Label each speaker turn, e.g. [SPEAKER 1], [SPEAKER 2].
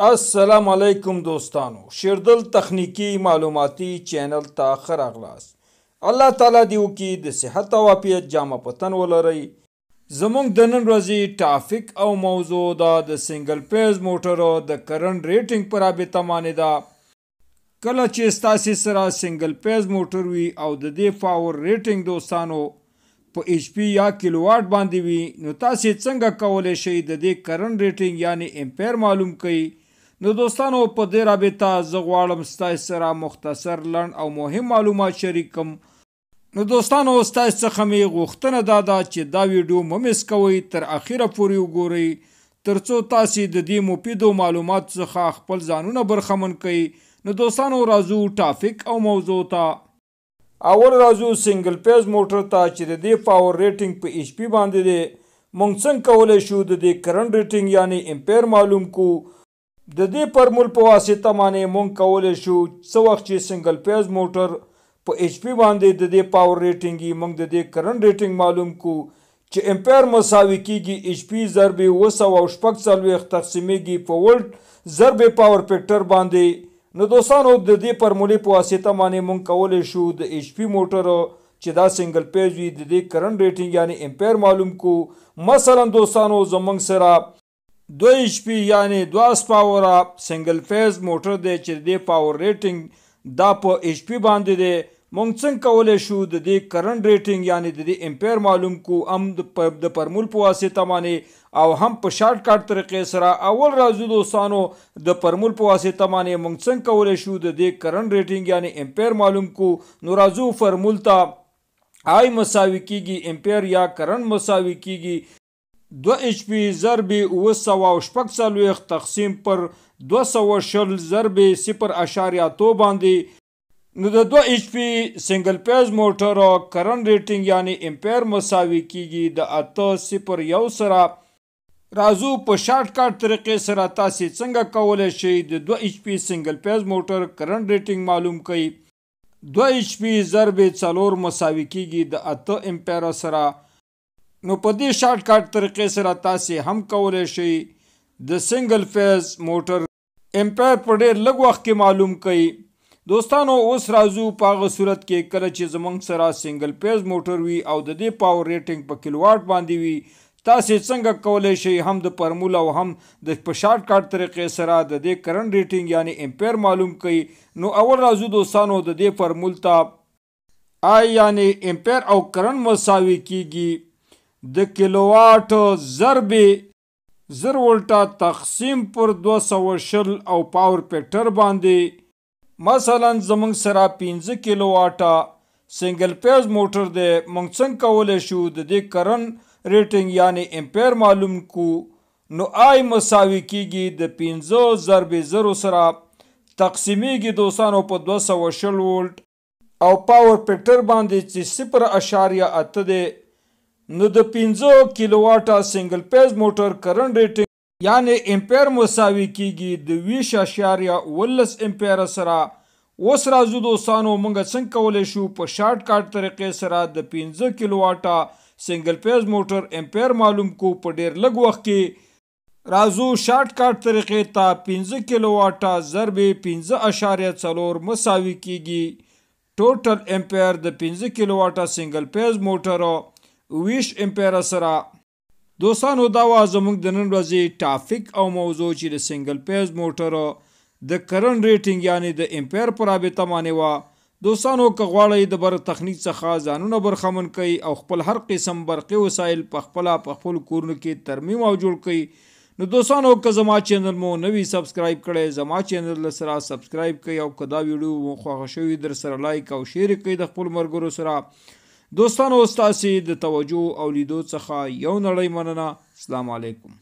[SPEAKER 1] السلام علیکم دوستانو، شیردل تخنیکی معلوماتي چینل ته ښه راغلاست. الله تعالی دې وکړي د صحت او عافیت جامه په تن ولرئ. زموږ د نن ورځې topic او موضوع دا د single phase موټر د current rating پر رابطه باندې ده. کله چې ستاسې سره single phase موټر وي او د دې power rating دوستانو په ایچ پي یا کیلوواټ باندې وي، نو تاسې څنګه کولی شئ د دې current rating یعنی امپیر معلوم کړئ؟ نو دوستانو، په دې رابطه زه غواړم ستاسې سره مختصر، لنډ او مهم معلومات شریک کړم. نو دوستانو، ستاسې څخه مې غوښتنه دا ده چې دا ویډیو مه miss کوئ، تر اخیره پورې وګورئ، تر څو تاسې د دې مفیدو معلوماتو څخه خپل ځانونه برخمن کړئ. نو دوستانو، راځو topic او موضوع ته. اول راځو single phase موټر ته چې د دې power rating په ایچ پي باندې دی. مونږ څنګه کولی شو د دې current rating یعنی امپیر معلوم کو؟ د دې فرمول په واسطه باندې مونږ کولی شو څه وخت چې single phase موټر په ایچ پي باندې د دې power rating، مونږ د دې current rating معلوم کو چې امپیر مساوي کیږي ایچ پي ضرب 746 تقسیمیږي په ولټ ضرب power factor باندې. نو دوستانو، د دې فرمولې په واسطه باندې مونږ کولی شو د ایچ پي موټر چې دا single phase وي، د دې current rating یعنی امپیر معلوم کو. مثلا دوستانو، زمونږ سره 2 ایچ پي یعنی 2 پاوره single phase موټر دی چې د دې power rating دا په ایچ پي باندې دی. مونږ څنګه کولی شو د دې current rating یعنی د دې امپیر معلوم کو، هم د فرمول په واسطه باندې او هم په شارټ کټ طریقې سره؟ اول راځو دوستانو، د فرمول په واسطه باندې مونږ څنګه کولی شو د دې current rating یعنی امپیر معلوم کو. نو راځو فرمول ته. آی مساوي کیږي، امپیر یا کرنٹ مساوي کیږي 2 ایچ پي ضرب 746 تقسیم پر 220 ضرب 0.8 باندې. نو د 2 ایچ پي single phase موټر current rating یعنی امپیر مساوي کیږي د 801 سره. راځو په شارټ کټ طریقې سره تاسې څنګه کولی شئ د 2 ایچ پي single phase موټر current rating معلوم کړئ. 2 ایچ پي ضرب 4 مساوي کیږي د 8 امپیر سره. نو په دې شارټ کټ طریقې سره تاسې هم کولی شئ د single phase موټر امپیر په ډېر لږ وخت کې معلوم کړئ. دوستانو، اوس راځو په هغه صورت کې کله چې زمونږ سره single phase موټر وي او د دې power rating په کیلوواټ باندې وي، تاسې څنګه کولی شئ هم د فرمول او هم د په شارټ کټ طریقې سره د دې current rating یعنی امپیر معلوم کړئ؟ نو اول راځو دوستانو د دې فرمول ته. آی یعنی امپیر او کرنٹ مساوي کیږي د کیلوواټ ضرب 1000 ولټه تقسیم پر 220 او power factor باندې. مثلا زمونږ سره 5 کیلوواټه single phase موټر دی. مونږ څنګه کولی شو د دې current rating یعنی امپیر معلوم کو؟ نو آی مساوي کیږي د 5 ضرب 1000 سره تقسیمیږي دوستانو په 220 ولټ او power factor باندې چې 0.8 دی. نو د 5 کیلوواټه single phase موټر current rating یعنی امپیر مساوي کیږي د 20.17 امپیر سره. اوس راځو دوستانو، مونږ څنګه کولی شو په شارټ کټ طریقې سره د 5 کیلوواټه single phase موټر امپیر معلوم کو په ډیر لږ وخت کې؟ راځو شارټ کټ طریقې ته. 5 کیلوواټه ضرب 5.4 مساوي کیږي ټوټل امپیر د 5 کیلوواټه single phase موټر 20 امپیر سره. دوستانو، دا وه زموږ د نن ورځې topic او موضوع چې د single phase موټر د current rating یعنی د امپیر پر رابطه باندې وه. دوستانو، که غواړئ د برق تخنیک څخه ځانونه برخمن کړئ او خپل هر قسم برقي وسایل په خپله په خپلو کورونو کې ترمیم او جوړ کړئ، نو دوستانو، که زما چینل مو نه وي subscribe کړی، زما چینل له سره subscribe کړئ او که دا ویډیو مو خوښه شوي، در سره like او share کړئ د خپلو ملګرو سره. دوستانو، ستاسې د توجه او لیدو څخه یو نړۍ مننه. السلام علیکم.